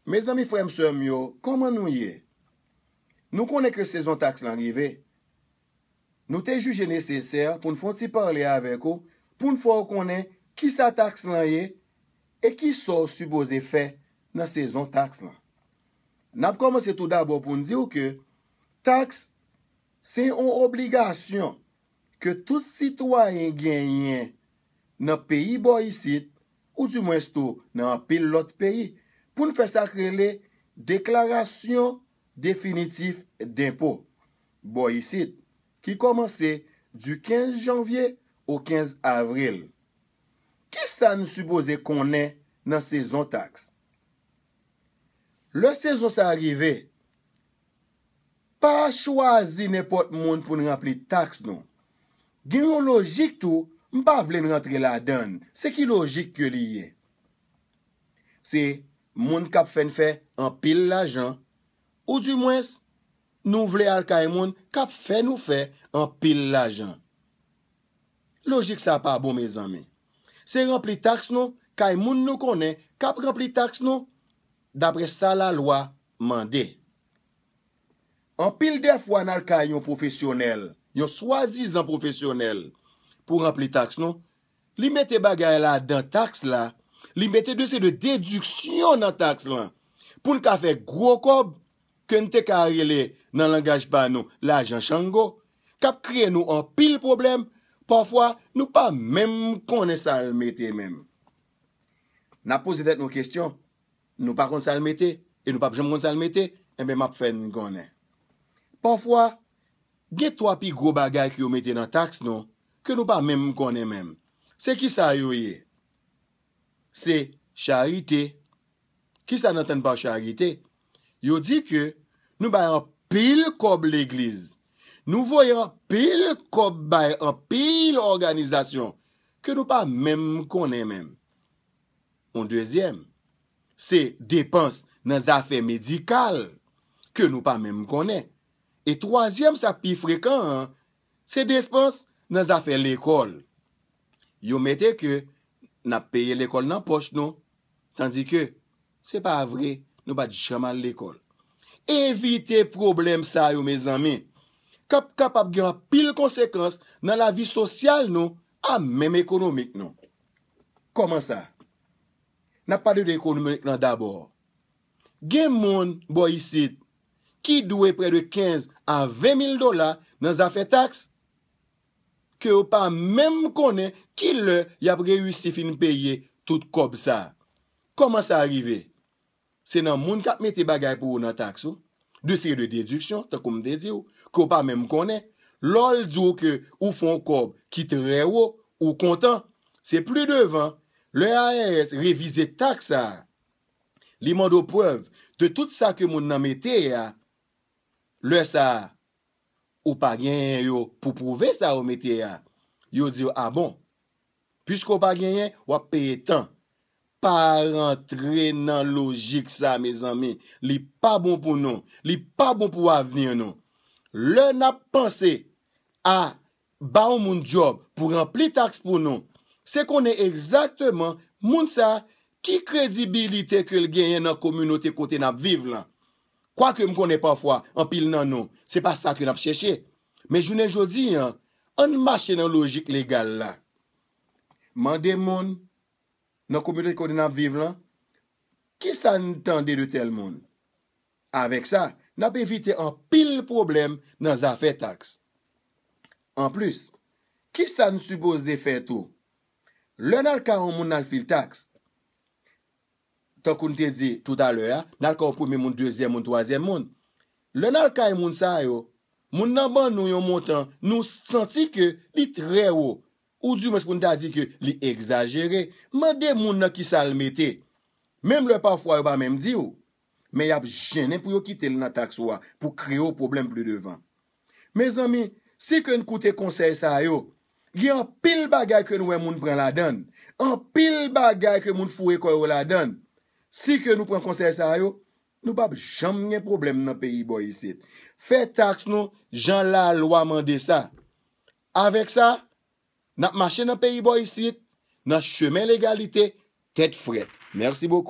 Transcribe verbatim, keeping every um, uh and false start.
Mezanmi, frè m, sè m yo, kòman nou ye? Nou konnen ke sezon taks lan rive. Nou te jije nesesè pou n fè yon ti pale avèk ou, pou n fè w konnen kisa taks lan ye e kisa w sipoze fè nan sezon taks lan. N ap kòmanse tou dabò pou n di w ke taks se yon obligasyon ke tout sitwayen genyen nan peyi bò isit, oudimwens tou nan anpil lòt peyi, pou n fè sa k rele deklarasyon definitif denpo bò isit, ki kòmanse di kenz janvye o kenz avril. Kisa n sipoze konnen nan sezon taks? Lè sezon sa a rive, pa chwazi nenpòt moun pou n ranpli taks nou. Gen yon lojik tou, m pa vle n rantre ladan l. Se ki lojik ke li ye? Se moun k ap fè n fè anpil lajan, oudimwens, nou vle al kay moun k ap fè nou fè anpil lajan. Lojik sa pa bon, mezanmi. Se ranpli taks nou kay moun nou konnen k ap ranpli taks nou dapre sa lalwa mande. Anpil dèfwa, n al kay yon pwofesyonèl, yon swadizan pwofesyonèl, pou ranpli taks nou, li mete bagay ladan taks la, li mete de seri de dediksyon nan taks lan, pou n ka fè gwo kòb, ke n te ka rele nan langaj pa nou lajan chango, k ap kreye nou anpil pwoblèm, pafwa nou pa menm konnen sa l mete menm. N ap poze tèt nou kesyon, nou pa konn sa l mete, e nou p ap janm konn sa l mete, enben m ap fè n konnen. Pafwa, gen twa pi gwo bagay ke yo mete nan taks nou, ke nou pa menm konnen menm. Se kisa yo ye? Se charite. Kisa n antann pa charite? Yo di ke nou bay anpil kòb legliz. Nou voye anpil kòb bay anpil òganizasyon ke nou pa menm konnen menm. Yon dezyèm, se depans nan zafè medikal ke nou pa menm konnen. E twazyèm, sa k pi frekan an, se depans nan zafè lekòl. Yo mete ke n ap peye lekòl nan pòch nou, tandike se pa vre, nou pa t janm al lekòl. Evite pwoblèm sa yo, mezanmi, k ap kapab gen anpil konsekans nan lavi sosyal nou, a menm ekonomik nou. Kòman sa? N ap pale de ekonomik lan dabò. Gen moun bò isit ki dwe prè de kenz a ven mil dola nan zafè taks, ke yo pa menm konnen ki lè y ap reyisi fin peye tout kòb sa. Kòman sa rive? Se nan moun k ap mete bagay pou ou nan taks ou, de seri de dediksyon, tankou m te di w, ke w pa menm konnen. Lè l di w ke ou fè yon kòb ki trè wo, ou kontan. Se pli devan, lè I R S revize taks sa a, li mande w prèv de tout sa ke moun nan mete a, lè sa a, ou pa genyen yo pou pwouve sa ou mete a. Yo di w, a bon, piske w pa genyen, w ap peye tan. Pa rantre nan lojik sa, mezanmi. Li pa bon pou nou. Li pa bon pou avni nou. Lè n ap panse a ba yon moun djòb pou ranpli taks pou nou, se konnen egzakteman moun sa ki kredibilite ke l genyen nan kominote kote n ap viv lan. Kwake m konnen pafwa, anpil nan nou, se pa sa ke n ap chèche. Men jounen jodi an, ann mache nan lojik legal la. Mande moun nan kominote kote n ap viv lan, kisa n tande de tèl moun? Avèk sa, n ap evite anpil pwoblèm nan zafè taks. Anplis, kisa n sipoze fè tou? Lè n al kay yon moun n al fil taks, tankou n te di toutalè a, n al kay yon premye moun, dezyèm moun, twazyèm moun. Lè n al kay moun sa yo, moun nan ban nou yon montan, nou santi ke li trè wo, oudimwens pou n ta di ke li egzajere. Mande moun nan kisa l mete. Menm lè pafwa yo pa menm di w, men y ap jennen pou yo kite l nan taks ou a, pou kreye w pwoblèm pli devan. Mezanmi, si ke n koute konsèy sa yo, gen anpil bagay ke n wè moun pran ladan l, anpil bagay ke moun foure kò yo ladan l. Si ke nou pran konsèy sa yo, nou p ap janm gen pwoblèm nan peyi bò isit. Fè taks nou jan lalwa mande sa. Avèk sa, n ap mache nan peyi bò isit, nan chemen legalite, tèt frèt. Mèsi bokou.